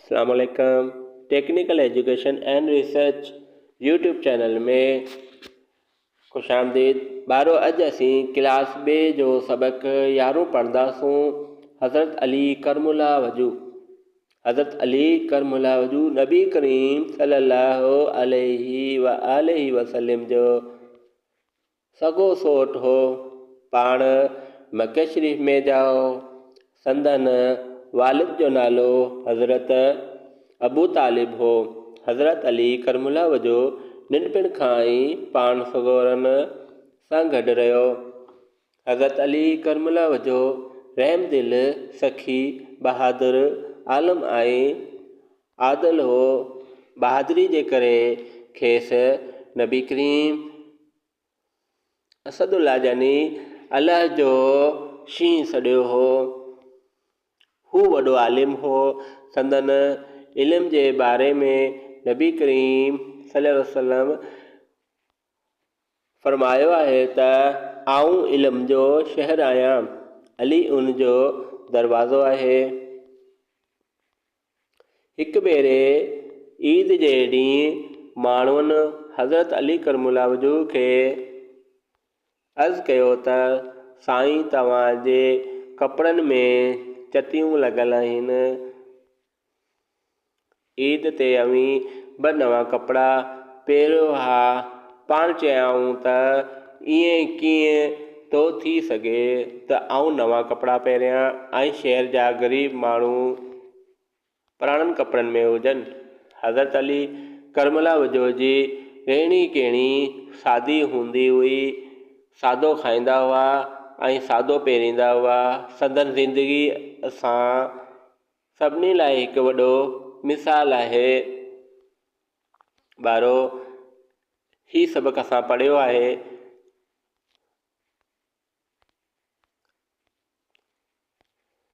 اسلام عليڪم technical education and research YouTube channel ۾ خوش آمديد ٻارو اڄ اسين ڪلاس ٻئي جو سبق يارهون پڙهنداسون حضرت علي ڪرم الله وجو حضرت علي ڪرم الله وجو نبي ڪريم صلي الله عليه وآله وسلم جو سڳو سئوٽ هو. پاڻ مڪي شريف ۾ ڄائو. سندن والد جو نالو حضرت ابو طالب هو. حضرت علي ڪرم الله وجهه ننڍپڻ کان ئي پاڻ سڳورن سان گڏ رهيو. حضرت علي ڪرم الله وجهه رحم دل، سخي، بهادر، عالم ۽ عادل هو. بهادري جي ڪري کيس نبي ڪريم اسد الله يعني الله جو شينهن سڏيو هو. هو وڏو عالم هو. سندن علم جي باري ۾ نبي ڪريم صلي الله عليه وسلم فرمايو آهي ته آئون علم جو شهر آهيان، علي ان جو دروازو آهي. هڪ ڀيري عيد جي ڏينهن ماڻهن حضرت علي ڪرم الله وجهه کي عرض ڪيو ته سائين توهان جي ڪپڙن ۾ چتيون لڳل آهن، عيد تي اوهين به نوان ڪپڙا پهريو ها. پاڻ چيائون ته ائين ڪيئن ٿو ٿي سگهي ته آئون نوان ڪپڙا پهريان ۽ شهر جا غريب ماڻهو پراڻن ڪپڙن ۾ هجن. حضرت علي ڪرم الله وجهه جي رهڻي ڪهڻي سادي هوندي هئي. سادو کائيندا هئا ۽ سادو پهريندا هئا. سندن زندگي اسان سڀني لاء هڪ وڏو مثال آهي. ٻارو! هي سبق اسان پڙهيو آهي.